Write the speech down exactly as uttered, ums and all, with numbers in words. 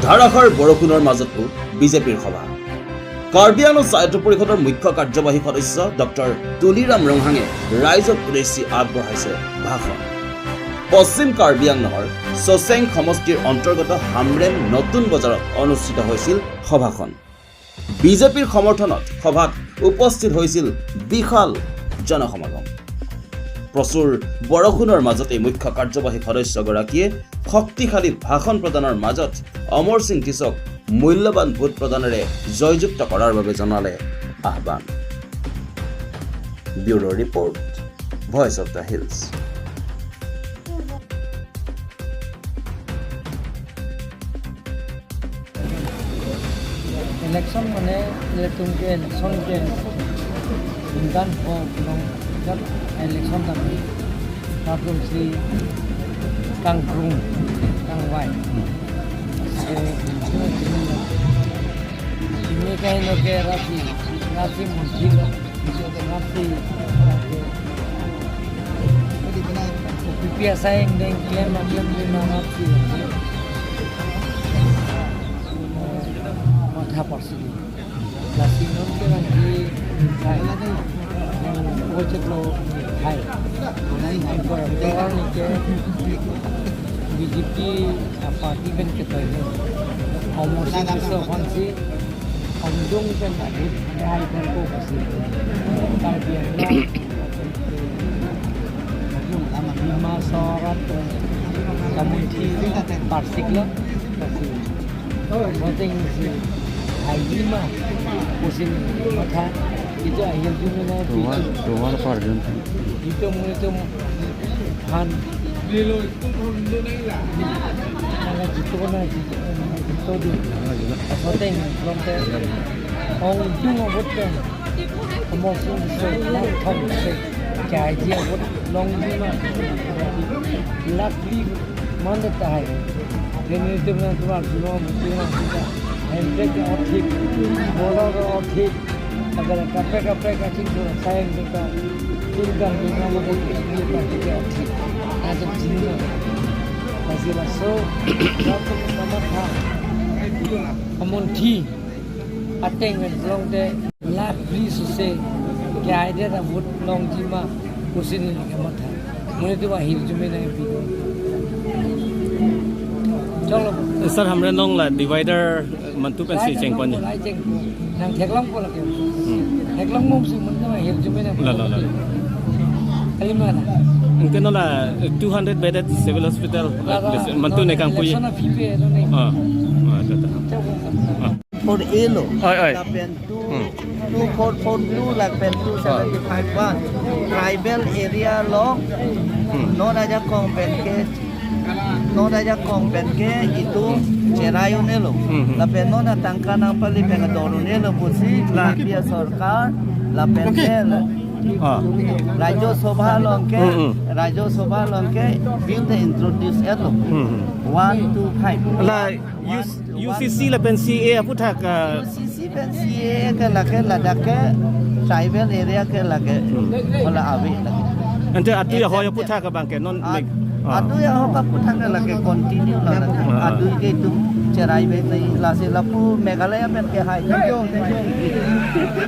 ধাৰাসাৰ বৰষুণৰ মাজতো বিজেপিৰ সভা। কাৰ্বি আংলং স্বায়ত্ত পৰিষদৰ মুখ্য কাৰ্যবাহী সদস্য ডক্টৰ তুলিৰাম ৰংহাঙে ৰাইজক উদ্দেশ্যি আগবঢ়াইছে ভাষণ। পশ্চিম কাৰ্বি আংলঙৰ চচেং সমষ্টিৰ অন্তৰ্গত হামৰেং নতুন বজাৰত অনুষ্ঠিত হৈছিল সভাখন। বিজেপিৰ সমৰ্থনত সভাত উপস্থিত হৈছিল বিশাল জনসমাগম। প্ৰচুৰ বৰষুণৰ মাজতে মুখ্য কাৰ্যবাহী সদস্যগৰাকীয়ে শক্তিশালী ভাষণ প্ৰদানৰ মাজত অমৰ সিং টিছক মূল্যৱান ভোট প্ৰদানেৰে জয়যুক্ত কৰাৰ বাবে জনালে আহ্বান। Bureau' report, voice of the hills. Election mane, ilitum ke election ke ingkan ho, belong jat election tadi. Latum si kangkrung, kangvai. Ke, ini kaino ke rasi, rasi munthi lo. Pipi asai ingdeng klem aklem di mangat si. Matha parsi. Lasi non ke lagi hai. Ojek lo hai. Angkor angkor ni ke B J P party pen ke toy. Homo sing so fancy. Hongdung pen abit dai pen ko kasi. Karbi Anglong. Lama lima sorat kamunthi parsik lo. Kasi. Penting si Aima pusin matha. Itu akhir jumlah na Tuhan, Tuhan parjun. Itu mu itu han. Nang jito na jito, jito di. Asoteng long te. Hongdung a vote te. Homo sing so na thom se. Kya ji a vote long ji ma. Lakh li man de ta hai. Then you do not want to know, you know, hemprek ke othik, border ke othik, agar kaprek kaprek kaching tu sayang tu ka, tu kan tu nama ko tu ka tu ke othik. Ada jini na. Masih masuk, satu sama tha. Amunthi, ateng men long te, lakh please se, kya idea ta vote long ji ma, kusin ni ke matha. Mane tu ahir jume na pi. Chalo. Sir, hamren long la divider mantu pensi chengpon. Lai chengpon. Nang theklong ko lake. Hmm. Theklong mom si mantu ahir jume na. La, la, la. Kali mana? Ingke non la two hundred bedded civil hospital, la, la, mantu la, ne kangpui. Election a fee pe no ne. Ah. Ah, ta, ta. Chalo. Ah. Four A lo. Oi, oi. Lapen two, hmm, two four four two lapen two seventy five one. Tribal area lo. Hmm. Non ajakong pen ke, non ajakong pen ke itum cherai un-elo. Hmm, hmm. Lapen non atangka nangpali pen dor un-elo pusi la India sorkar lapen ke la. Ah. Rajya Sabha along ke, hmm, hmm, Rajya Sabha along ke bill te introduce-et lo. Hmm, hmm. One two five. La, U C C lapen C A A aphuthak, ah, U C C pen C A A ke lake ladak ke tribal area ke lake, hmm, hala ave lake. Ante atu ya hoy aphuthak abang ke non at-, leg. Ah. Atu ya hoy aphuthak ke lake continue la lake. Ah, ah. Atu ke itum cherai ave nai lasi lapu Meghalaya pen ke hai. Thank you, thank you.